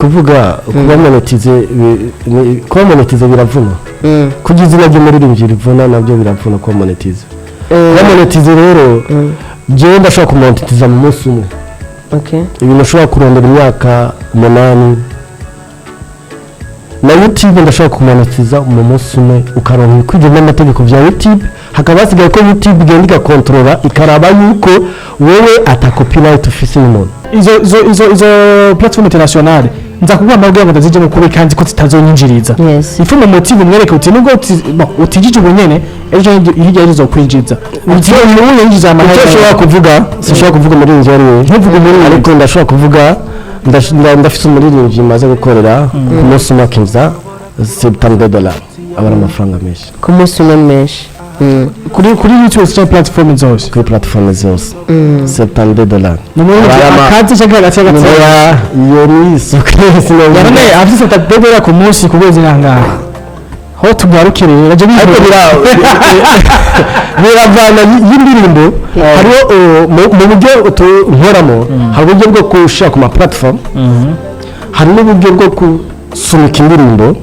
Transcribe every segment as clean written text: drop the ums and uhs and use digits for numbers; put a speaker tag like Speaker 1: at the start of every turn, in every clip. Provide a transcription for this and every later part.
Speaker 1: Kuvuga kuba monétisé, kuba monétisé biravuna. Kugira izina ry'umuririmbyi rivuna, nabyo biravuna kuba monétisé. Kuba monétisé rero, jewe ndashobora kumonetiza mu munsi umwe ibintu ushobora kurondera imyaka 8. Na YouTube ndashobora kumonetiza mu munsi umwe, ukaronka ibikwije n'amategeko vya YouTube. Hakaba hasigaye ko YouTube igenda igakontorora, ikaraba yuko wewe ata copyright ufise y'umuntu.
Speaker 2: Izo platform international nza kuguha amabwiriza ngo ndazijemo kube kandi ko zitazonyinjiriza. Ifu mu motive umwereke uti nubwo bon, utijije ubu nyene, ejo hirya y'ejo uzokwinjiza, uti ubu yinjiza amahera.
Speaker 1: Icyo ushobora kuvuga, sinshobora kuvuga umuririmbyi uwo ari we.
Speaker 2: Ntuvuge umuririmbyi.
Speaker 1: Ariko ndashobora kuvuga, ndafise umuririmbyi maze gukorera, ku munsi umwe akinjiza 72 dollars, aba ari amafaranga menshi.
Speaker 3: Ku munsi umwe menshi.
Speaker 2: Kuri YouTube cyangwa platform zose?
Speaker 1: Kuri platform zose, 72 dollars.
Speaker 2: Ni umuririmbyi akazi cyangwa hagati y'agatsiko?
Speaker 1: Oya, iyo ni isuku.
Speaker 2: None afite 72 dollars ku munsi, ku kwezi nangahe? Ho tugarukire rero.
Speaker 1: Ariko biravana y'indirimbo. Hariho mu buryo nkoramo, hari uburyo bwo gushyira ku ma platform, hari n'uburyo bwo gusunika indirimbo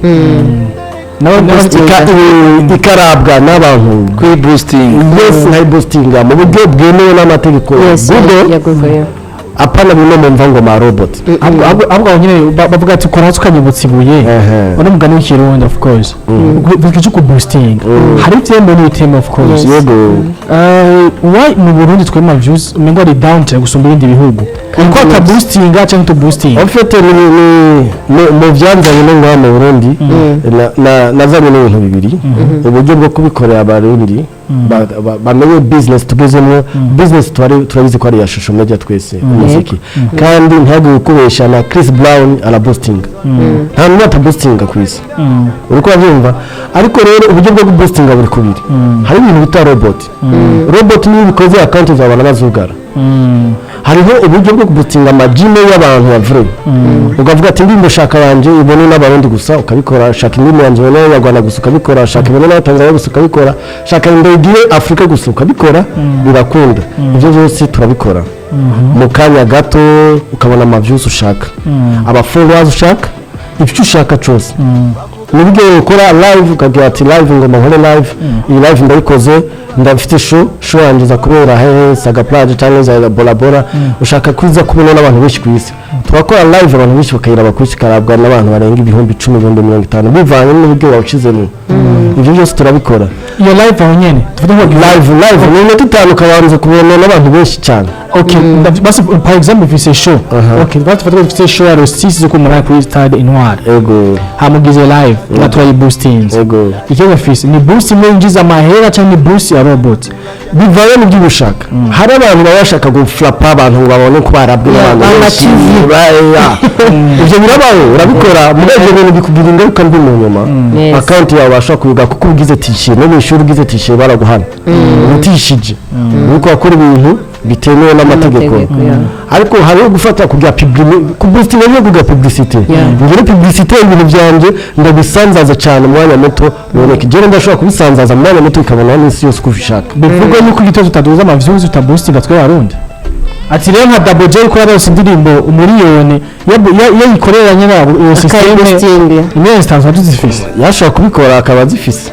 Speaker 1: ikarabwa n'abantu.
Speaker 4: Kuri boosting.
Speaker 1: Yes, nkayiboostinga mu buryo bwemewe n'amategeko Google.
Speaker 3: Ya Google, yeah.
Speaker 1: Apana bimwe mumva ngo ma robot.
Speaker 2: Ahubwo aho nyine bavuga ati kora tukanyibutsa ibuye. Uno mugani w'ikirundi, of course, vuga icyo kuboosting, hari ibyemewe n'ibitemewe, of course.
Speaker 1: Yego.
Speaker 2: Why mu Burundi twema views umengo ari down cyane gusumba ibindi bihugu, uko ataboostinga cyangwa tuboostinga?
Speaker 1: En fait, ni mu byanzanye no ngaha mu Burundi, nazanye n'ibintu bibiri: uburyo bwo kubikorera Abarundi bamenye business tugezemo. Business turabizi ko ari iya social media twese, umuziki. Kandi ntihagire ukubesha, na Chris Brown araboostinga, nta n'umwe ataboostinga ku isi, uriko urabyumva? Ariko rero uburyo bwo kuboostinga buri kubiri. Hari ibintu bita robot. Robot niyo ubikoze, account zawe bazugara. Hariho uburyo bwo kuboostinga ama Gmail y'abantu ya vrai, ukavuga ati indirimbo shaka yanjye ibone n'Abarundi gusa, ukabikora. Shaka indirimbo yanjye ibone n'Abanyarwanda gusa, ukabikora. Shaka ibone n'Abatanzania gusa, ukabikora. Shaka ndayigire Afurika gusa, ukabikora. Birakunda, ibyo byose turabikora mu kanya gato, ukabona ama views ushaka, aba followers ushaka, ibyo ushaka cyose. Nibwo ukora live, ukagira ati live, ngomba nkore live, iyi live ndayikoze, ndafite show yanjye iza kubera hehe? Saga Plage cyangwa za Bora Bora. Ushaka kwiza kubona n'abantu benshi ku isi, turakora live, abantu benshi bakayiraba ku isi, ikarabwa n'abantu barenga 10,000, 50,000, bivanye n'uburyo wawushizemo. Ibyo byose turabikora.
Speaker 2: Iyo live aho nyene tuvuge ngo
Speaker 1: Live ni iminota 5, ukabanza kubona n'abantu benshi cyane.
Speaker 2: Okay, basi par exemple ufise show. Okay, basi tufate ko ufise show ya le 6 z'ukumunani kuri Stade Intwari. Hamugize live na turayiboostinze. Ikibazo mfise, ni boost imwe yinjiza amahera cyangwa ni boost ya robot?
Speaker 1: Bivanye n'ibyo ushaka. Hari abantu baba bashaka gufrapa abantu ngo babone ko barabwe n'abantu
Speaker 3: Ama
Speaker 1: benshi.
Speaker 3: TV.
Speaker 1: Ibyo birabaho, urabikora muri ibyo bintu bikugira ingaruka mbi mu nyuma. Account yawe bashobora kuyiga kuko ugize tishe. No mu ishuri ugize tishe baraguhana, utishije nuko wakora ibintu bitemewe n'amategeko.
Speaker 3: Amategeko, yeah.
Speaker 1: Ariko hariho gufata kugira publicité, kuboostinga no kugira publicité. Ngire publicité, ibintu byanjye ndabisanzaza cyane mu mwanya muto biboneka. Jewe ndashobora kubisanzaza mu mwanya muto, bikabona n'isi yose uko ubishaka.
Speaker 2: Bivuga yuko igitozo utaduza ama views, utaboostinga twe Barundi. Ati rero nka Double J ko yarose indirimbo umuriyoni, iyo yikorera nyine iyo système
Speaker 3: Akayiboostinga.
Speaker 2: Imwe zitanu tuzifise.
Speaker 1: Yashobora kubikora akaba azifise.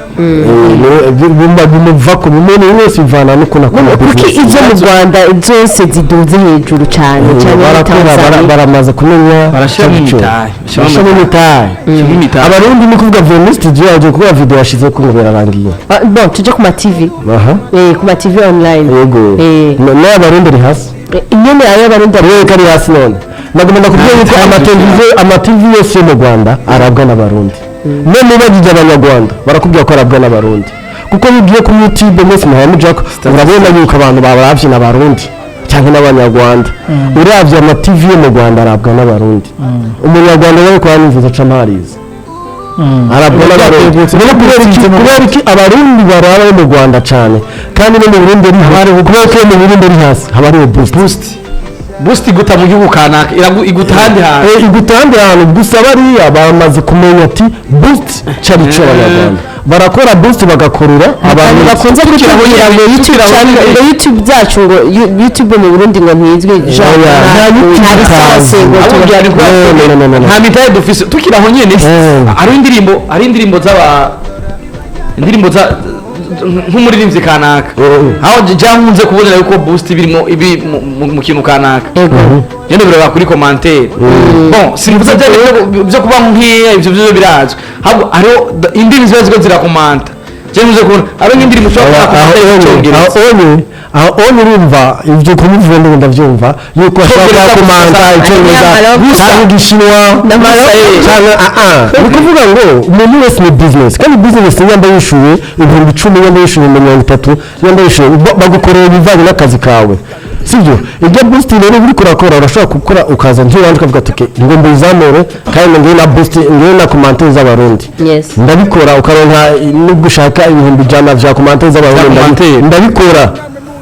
Speaker 1: Bimuva ku muntu wese, bivana n'ukuntu akora
Speaker 3: Kuki
Speaker 1: business.
Speaker 3: izo mu Rwanda zose ziduze hejuru cyane cyane muri
Speaker 1: Barakora
Speaker 3: Tanzania?
Speaker 1: Baramaze kumenya.
Speaker 4: Barashyiramo
Speaker 1: icyo.
Speaker 4: imitahe.
Speaker 1: Barashyiramo imitahe.
Speaker 4: Bashyiramo imitahe.
Speaker 1: Abarundi ni kuvuga avuye muri studio, yagiye gukora video, yashize ko ngo birarangiye.
Speaker 3: Ah, bon, tuje ku ma TV. Ku ma TV online.
Speaker 1: Yego. N'abarundi ari hasi.
Speaker 3: Nyene ayo Abarundi
Speaker 1: Rero ari hasi. None nagomba ndakubwira yuko amateleviziyo, ama TV yose yo mu Rwanda arabwa n'Abarundi. None ubagije Abanyarwanda, barakubwira ko arabwa n'Abarundi, kuko iyo ugiye kuri YouTube mwese muhora mujako, urabona yuko abantu baravye n'Abarundi cyangwa n'Abanyarwanda. Uravye ama TV yo mu Rwanda arabwa n'Abarundi. Umunyarwanda nawe kwa nifuza aca mpariza, arabwa n'Abarundi. Rero kubera iki Abarundi baraba yo mu Rwanda cyane kandi no mu Burundi ari hasi? Kubera ko iyo mu Burundi ari hasi, haba hariho boost.
Speaker 4: Boost iguta mu gihugu kanaka, iguta ahandi hantu.
Speaker 1: Iguta ahandi hantu. Gusa bariya bamaze kumenya ati boost cari ico Abanyarwanda barakora boost, bagakorera abantu.
Speaker 3: Bakunze kutubwira ngo YouTube channel, ngo YouTube zacu, ngo YouTube mu Burundi ngo ntizwi.
Speaker 1: Oya, nta YouTube
Speaker 3: nta
Speaker 1: itazi.
Speaker 3: lisansi ngo
Speaker 4: Ahubwo ni
Speaker 1: No, no, no, no, no.
Speaker 4: nta mitahe dufise. Tukiri aho nyene, hari indirimbo z'aba, indirimbo za nk'umuririmbyi kanaka, aho nkunze kubonera yuko boost birimo ibi mu kintu kanaka, nyene biraba kuri commentaire. Bon, simvuze bya bintu byo kuba nkeya, ivyo byo birazwi. Ahubwo hariho indimi ziba ziko zirakomanta. Je nkunze kubona hariho nk'indirimbo ushobora
Speaker 1: aho
Speaker 4: kubona commentaire y'icyongereza.
Speaker 1: Aho onye urumva ibyo kumuvuga, ndumva ndabyumva yuko ashobora
Speaker 4: Icyongereza
Speaker 1: kumanta
Speaker 4: gusa.
Speaker 1: Icyongereza cyangwa Igishinwa cyangwa ni ukuvuga ngo umuntu wese ni business, kandi business nyamba yishuye 10,000, nyamba yishuye 30,000, nyamba yishuye, bagukorera ibivanye n'akazi kawe, sibyo? Ibyo boost rero uri kurakora, urashobora gukora ukaza nk'iwanjye ukavuga ati: "Okay, ngo mbizamure kandi ngiye na boost, ngiye na commentaire z'Abarundi." Ndabikora, ukaronka nubwo ushaka 100,000 vya commentaire z'Abarundi.
Speaker 4: Commentaire.
Speaker 1: Ndabikora,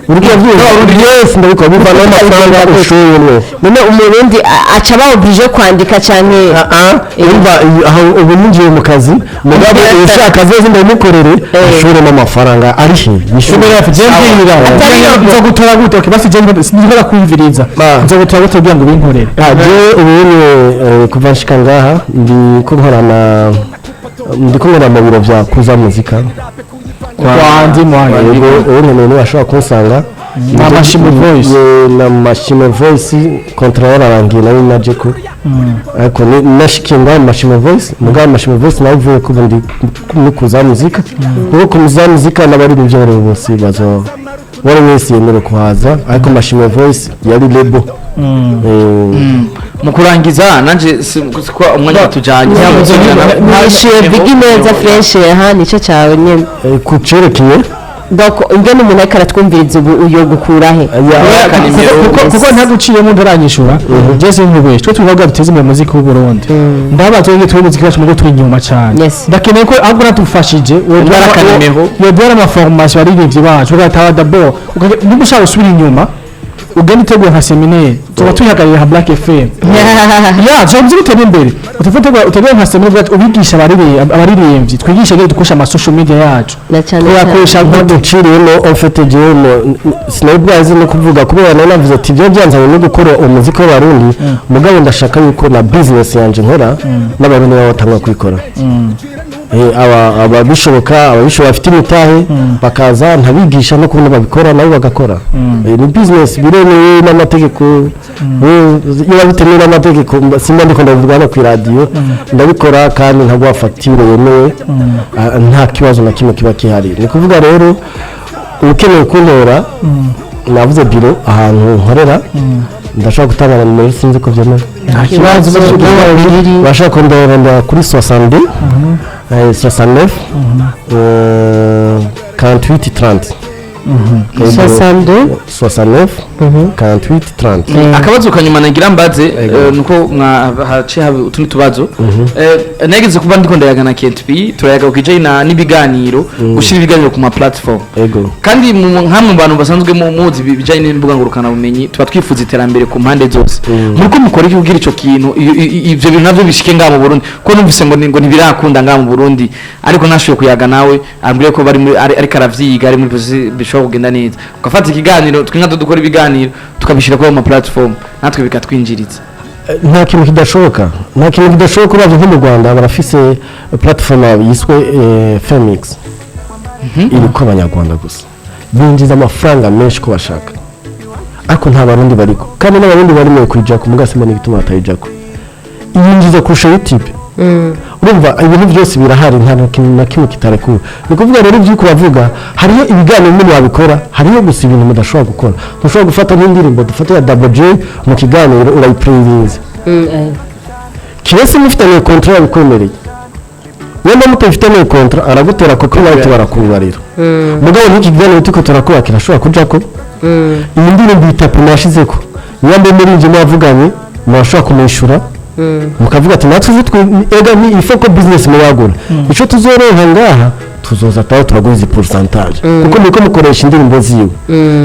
Speaker 1: uri kubyumva? Yes, ndabikora, bivana n'amafaranga ushoyemwo.
Speaker 3: None Umurundi aca aba obligé kwandika cyane?
Speaker 1: Urumva aho ubu ninjiye mu kazi, mugabo ushaka azoze ndabimukorere, ashoremo amafaranga ari he yishure.
Speaker 2: Nza gutora gute? Okay, basi je ndikora kumviriza. Nza gutora gute kugira ngo binkorere?
Speaker 1: Jewe ubu kuva nshika ngaha ndi ko nkorana, ndi kumwe mu biro vya Kuza Muzika.
Speaker 2: Kwa Ndi Mwangi.
Speaker 1: Yego, ubu nkeneye niba kunsanga.
Speaker 2: Na Mashimo Voice.
Speaker 1: Na Mashimo Voice, contrat yararangiye nayo na Jeko, ariko nashikiye ngaho mu Mashimo Voice. Mugabo Mashimo Voice nawe uvuye kuba ndi muri Kuza Muzika, kuko Kuza Muzika n'abaririmbyi bari bose bazo, uwari wese yemerewe kuhaza, ariko Mashimo Voice yari label.
Speaker 4: Mu kurangiza nanje ko umwanya watujanye.
Speaker 3: Nishyuye bigi neza, fresh. Aha nicyo cyawe nyine.
Speaker 1: Ku cerekeye
Speaker 3: Donc ingene umuntu ariko aratwumviriza ubu uyo gukura he?
Speaker 2: Kuko ntaguciyemo, ntaranyishura. Jese nkubeshe, twe tuvuga duteze imbere muziki w'u Burundi, ndabaza twe turi muziki wacu mugo turi inyuma cyane. Ndakeneye ko ahubwo natufashije
Speaker 4: Akanimero.
Speaker 2: yoduhara ama formation abaririmbyi bacu, ugataba d'abord niba ushaka gusubira inyuma, ugenda utegura nka séminaire, tuba tuyihagarariye nka Black FM ya tuba gutera imbere, utegura nka séminaire ubigisha abaririmbyi, twigishe ngene dukoresha ama social media yacu.
Speaker 3: Na cyane.
Speaker 2: Tuyakoresha.
Speaker 1: Ntaduciriyemo, en fait jewe sinari bwazi no kuvuga, kubera nari navuze ati ibyo byanzanye no gukora umuziki w'Abarundi, mugabo ndashaka yuko na business yanje nkora n'Abarundi baba batangwa kuyikora. Ababishoboka, ababishoboye bafite imitahe bakaza, ntabigisha no kubona babikora, nabo bagakora. Ni business biremewe n'amategeko. Iyo bitemewe n'amategeko simba ndiko ndabivuga hano ku iradiyo. Ndabikora kandi nkaguha fagitire yemewe. Nta kibazo na kimwe kiba gihari. Ni kuvuga rero ukeneye kuntora, navuze biro ahantu nkorera, ndashobora gutanga na nimero, sinzi ko byemewe.
Speaker 2: Nta kibazo.
Speaker 1: Bashaka kundora kuri 62 69 48 30.
Speaker 3: 62.
Speaker 1: 69 48 30.
Speaker 4: Akabazo kanyuma nagira mbaze, nuko haciye haba utundi tubazo. Nageze kuba ndiko ndayaga na Kent-P, turayaga ku kijanye n'ibiganiro, gushira ibiganiro ku ma platform. Kandi nkamwe mu bantu basanzwe muzi ibijanye n'imbuga ngurukanabumenyi, tuba twifuza iterambere ku mpande zose. Muriko mukora iki kugira ico kintu, ivyo bintu navyo bishike ngaha mu Burundi? Ko numvise ngo ntibirakunda ngaha mu Burundi, ariko nashoboye kuyaga nawe, ambwiye ko bari muri ariko aravyiga, ari muri process, bishobora kugenda neza, ugafata ikiganiro, twe nka dukora ibiganiro tukabishira kuri ayo ma platform, natwe bikatwinjiriza.
Speaker 1: Nta kintu kidashoboka, nta kintu kidashoboka. Uravye nko mu Rwanda barafise platform yabo yiswe Femix, iriko Abanyarwanda gusa, binjiza amafaranga menshi ko bashaka, ariko nta Barundi bariko, kandi n'Abarundi barimo kuyijako, muga simba n'igituma batayijako. Yinjiza kurusha YouTube. Urumva ibintu byose birahari, nta kintu na kimwe kitarekuwe. Ni ukuvuga rero ibyo bavuga, hariyo ibiganiro bimwe wabikora, hariyo gusa ibintu mudashobora gukora. Ntushobora gufata nk'indirimbo dufate ya Double J mu kiganiro urayipureyizinze, kiretse mufitaniye contrat yabikwemereye. Niba mutafitaniye contrat, aragutera copyright, barakubarira. Mugabo nk'iki kiganiro turiko turakora kirashobora kujako iyi ndirimbo, itapi mwashizeko, nyambe muri ibyo mwavuganye murashobora kumwishyura. Mukavuga ati natwe uzi ega ni ifo ko business muyagura, ico tuzoronka ngaha tuzoza taho turaguha izi pourcentage, kuko muriko mukoresha indirimbo ziwe,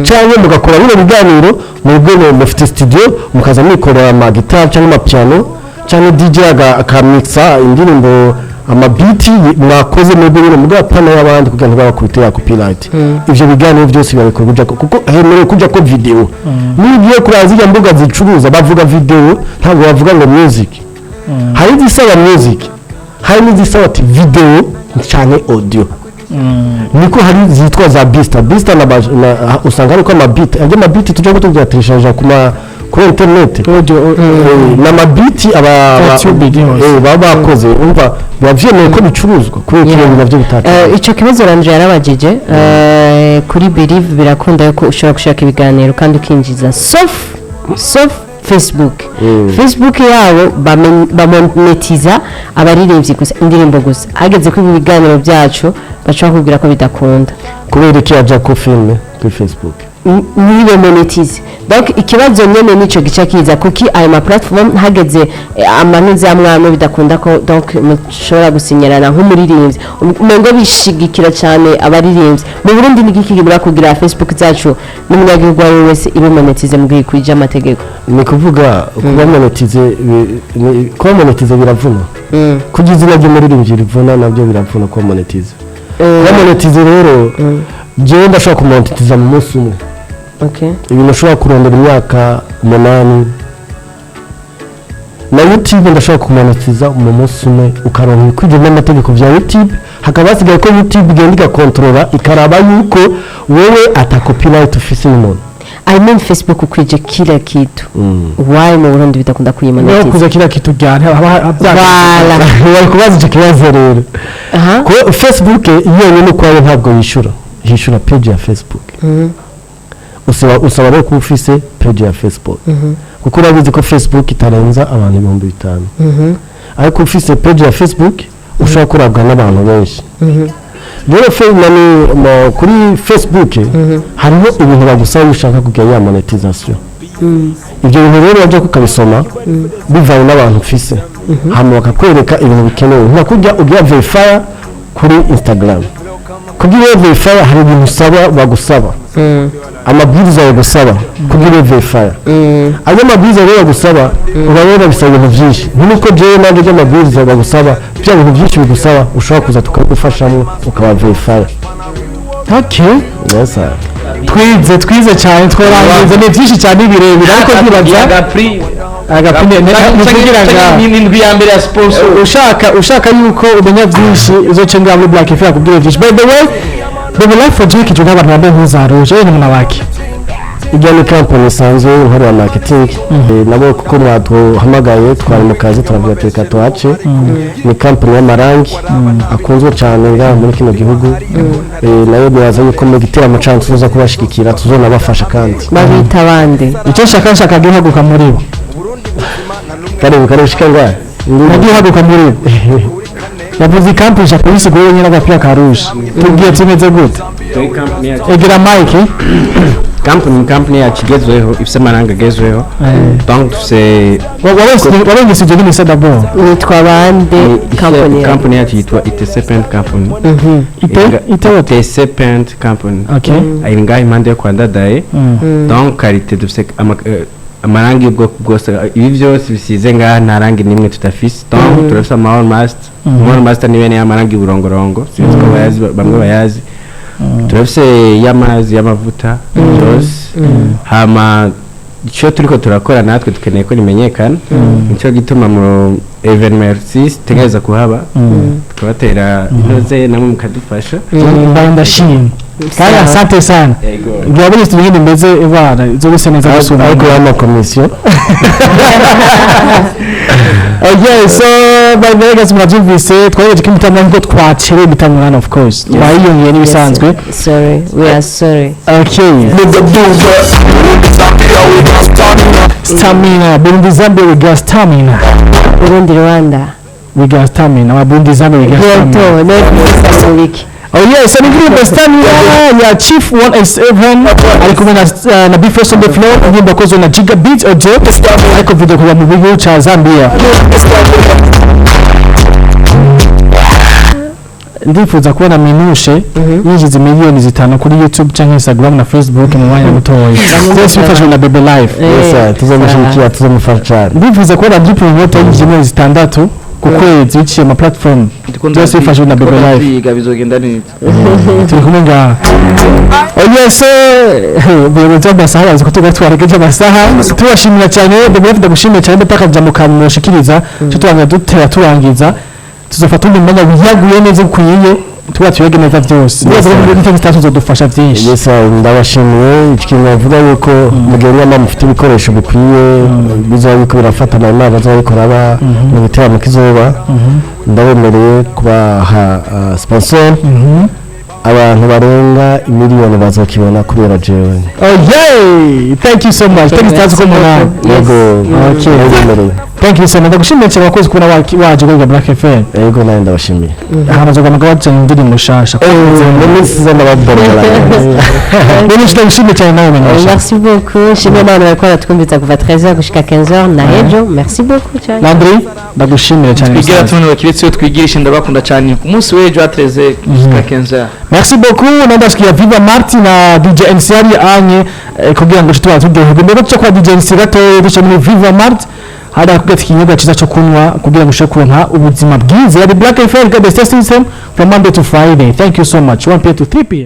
Speaker 1: cyangwa mugakora bino biganiro mwebwe mufite studio, mukaza mwikorera amagitari cyangwa amapiano, cyangwa DJ akamixa indirimbo, amabiti mwakoze mwebwe nyine, mugabo apana y'abandi, kugira ngo bakubite ya copyright. Ivyo biganiro byose biba kuja, kuko hemerewe kuja ko video. Niyo ugiye kuraba zirya mbuga zicuruza, bavuga video, ntabwo bavuga ngo music. Hari izisaba music, hari n'izisaba ati video cyane audio. Niko hari zitwa za bista bista na usanga ariko amabiti, ajya amabiti tujya kutubyateshaje kuma kuri internet.
Speaker 2: Audio.
Speaker 1: N'amabiti aba
Speaker 2: YouTube hose.
Speaker 1: Baba bakoze, umva, biba vyemewe ko bicuruzwa kubera ko navyo bitatse.
Speaker 3: Ico kibazo Ranje yarabagije kuri Believe, birakunda yuko ushobora gushaka ibiganiro kandi ukinjiza, sauf Facebook. Facebook yabo bamonetiza abaririmbyi gusa, indirimbo gusa. Hageze ko ibi biganiro byacu, bashobora kubwira ko bidakunda.
Speaker 1: Kubera iki yaja ko filme kuri Facebook?
Speaker 3: Nibe monetize. Donc ikibazo nyene nico gica kiza: kuki ayo ma platform hageze amanuzi amwe bidakunda ko donc mushobora gusinyirana nk'umuririmbyi? Umengo bishigikira cyane abaririmbyi mu Burundi. Ni igiki kibura kugira Facebook zacu n'umunyagihugu uwo ari we wese ibe monetize mu gihe ikwije amategeko?
Speaker 1: Ni kuvuga kuba monetize kuba monetize biravuna. Kugira izina ry'umuririmbyi rivuna, nabyo biravuna kuba monetize. Kuba monetize rero, jewe ndashobora kumonetiza mu munsi umwe ibintu ushobora kurondera imyaka 8. Na YouTube ndashobora kumonetiza mu munsi umwe, ukaronka ibikwije n'amategeko vya YouTube, hakaba hasigaye ko YouTube igenda igakontorora, ikaraba yuko wewe ata copyright ufise y'umuntu.
Speaker 3: I mean, Facebook ukwije kila kitu, why mu Burundi bidakunda
Speaker 2: niho
Speaker 3: kuyimonetiza?
Speaker 2: Kuza kila kitu byane haba
Speaker 3: Voilà.
Speaker 1: Bari kubaza icyo kibazo rero. Ko Facebook yonyine ukwayo ntabwo yishyura, yishyura page ya Facebook. Usaba rero kuba ufise page ya Facebook, kuko urabizi ko Facebook itarenza abantu 5000, ariko ufise page ya Facebook ushobora kurabwa n'abantu benshi. Rero kuri Facebook hariho ibintu bagusaba iyo ushaka kugira ya monetization. Ibyo bintu rero wajya ukabisoma bivanye n'abantu ufise, hanyuma bakakwereka ibintu bikenewe, nka kurya ugira verify kuri Instagram. Kugira iyo verify hari ibintu usaba, bagusaba amabwiriza, bagusaba kugira iyo verify. Ayo mabwiriza rero bagusaba, urabona bisaba ibintu byinshi, nk'uko jewe nanjye by'amabwiriza bagusaba, bya bintu byinshi bigusaba, ushobora kuza tukabigufashamo ukaba verify.
Speaker 2: Okay.
Speaker 1: Yes, sir.
Speaker 2: Twize cyane, twarangiza, ni byinshi cyane birebire, ariko ntibaza
Speaker 4: agapri.
Speaker 2: Agapri ni kugira ngo
Speaker 4: ni indwi ya mbere ya sponsor.
Speaker 2: Ushaka yuko umenya byinshi, uzoce ngaho muri Black FM akubwira byinshi. By the way, Baby Life for Jack, n'abantu bambaye impuzu za rouge ni munabaki?
Speaker 1: Ijya ni kampani isanzwe nkorera marketing. Nabo kuko mwaduhamagaye twari mu kazi, turavuga ati reka tuhace. Ni kampani y'amarangi akunzwe cyane ngaha muri kino gihugu. Nayo nibaza yuko mu giteramo cyacu tuza kubashigikira, tuzonabafasha kandi.
Speaker 3: Babita abandi.
Speaker 2: Icyo nshaka gihaguka muri bo.
Speaker 1: Karibu, karibu, shika ngaha.
Speaker 2: Nagihaguka muri bo, yavuze ikampani, nshaka kuyisigura wenyine. Agapira ka rouge, tubwiye tumeze gute? Egera mike.
Speaker 5: Company yacu igezweho, ifite amarangi agezweho, donc dufise
Speaker 2: Warengese ibyo bintu d'abord.
Speaker 3: Nitwa bande company yawe?
Speaker 5: Company yacu yitwa ITC Paint Company.
Speaker 2: Ite ite wote?
Speaker 5: ITC Paint Company.
Speaker 2: Okay.
Speaker 5: Iri ngaha impande yo kwa Ndadaye. Donc qualité, dufise amarangi y'ubwoko bwose. Ibi byose bisize ngaha, nta rangi n'imwe tudafise. Donc turafise ama All Master. All Master ni bene y'amarangi y'uburongorongo, sinzi ko bayazi, bamwe bayazi. Turafise y'amazi, y'amavuta, byose. Hama icyo turiko turakora natwe, dukeneye ko rimenyekana. Nicyo gituma mu événement 6 tegereza kuhaba, tukabatera inoze, namwe mukadufasha.
Speaker 2: Mbaye ndashima kandi, asante sana. Byaba biri nyine mbeze ibara zo gusa neza gusumba.
Speaker 1: Ariko y'amakomisiyo.
Speaker 2: Okay, so by the way guys, murabyumvise, twagejeje ko imitambo nkuko twacerewe imitambo, of course twayiyongeye n'ibisanzwe.
Speaker 3: Sorry, we are sorry.
Speaker 2: Okay, stamina, Burundi, Zambia, we got stamina.
Speaker 3: Burundi, Rwanda.
Speaker 2: We got stamina, wa Burundi, Zambia, we got stamina.
Speaker 3: Bientôt none wiki.
Speaker 2: Oh yes, ni indirimbo Stania ya Chief 187 ari kumwe na B-Face on the floor, indirimbo yakozwe na Giga Beats Audio, ariko video kuva mu gihugu ca Zambia. Ndifuza kubona Minushe yinjiza miliyoni 5 kuri YouTube canke Instagram na Facebook mu mwanya mutoya, byose bifashwe na Bebe Life.
Speaker 1: Yes, tuzomushyigikira, tuzomufasha cyane.
Speaker 2: Ndifuza kubona Drip Promoter yinjije miliyoni 6 ku kwezi biciye ma platform, byose bifashwe na Bebe Life.
Speaker 4: Ndikwiga, bizogenda neza.
Speaker 2: Turi kumwe ngaha. Oh yes, ubuyobozi bw'amasaha bazi ko tuba twaregeje amasaha. Tubashimira cyane. Bebe Life, ndagushimiye cyane. Ndapaka mu kantu mushikiriza cyo tubanza dutera turangiza, tuzofata undi mwanya wiyaguye neza ukwiye, tuba tuyege neza byose. Neza ko muri itatu tuzodufasha byinshi.
Speaker 1: Yes, ndabashimiye. Ikintu navuga yuko mu gihe nyama mufite ibikoresho bikwiye, bizaba biriko birafatana, imana bazaba bariko baraba mu giteramo kizoba, ndabemereye kubaha sponsor. Abantu barenga imiliyoni bazokibona kubera jewe.
Speaker 2: Oh yeah, thank you so much. Thank you 6:08.
Speaker 1: Yego.
Speaker 2: Okay.
Speaker 1: Ndabemereye.
Speaker 2: Thank you so much, ndagushimiye cyane, wakoze kubona waje kuri Black FM.
Speaker 1: Yego, nawe ndabashimiye.
Speaker 2: Hamaze guhamagara wajyanye indirimbo nshasha.
Speaker 1: Mu minsi iza ndababwira.
Speaker 2: Rero ndagushimiye cyane nawe, Minushe.
Speaker 3: Merci beaucoup. Nshimiye n'abantu bariko baratwumviza kuva 13h gushika 15h na hejo. Merci beaucoup cyane.
Speaker 2: Landry, ndagushimire cyane.
Speaker 4: Twigira
Speaker 2: Musaza.
Speaker 4: tubona kiretse iyo twigirisha. Ndabakunda cyane. Ku munsi w'ejo à 13 jusqu'à 15.
Speaker 2: Merci beaucoup. Nandashikiya Viva Martin na DJ NC yari anye kugira ngo tuba turyoherwe. Mbere cyo kwa DJ NC gatoya, duce muri Viva Mart hari akugati ikinyobwa cyiza cyo kunywa kugira ngo ushobore kuronka ubuzima bwiza. Yari Black FM, the best system from Monday to Friday. Thank you so much. 1 p.m. to 3 p.m.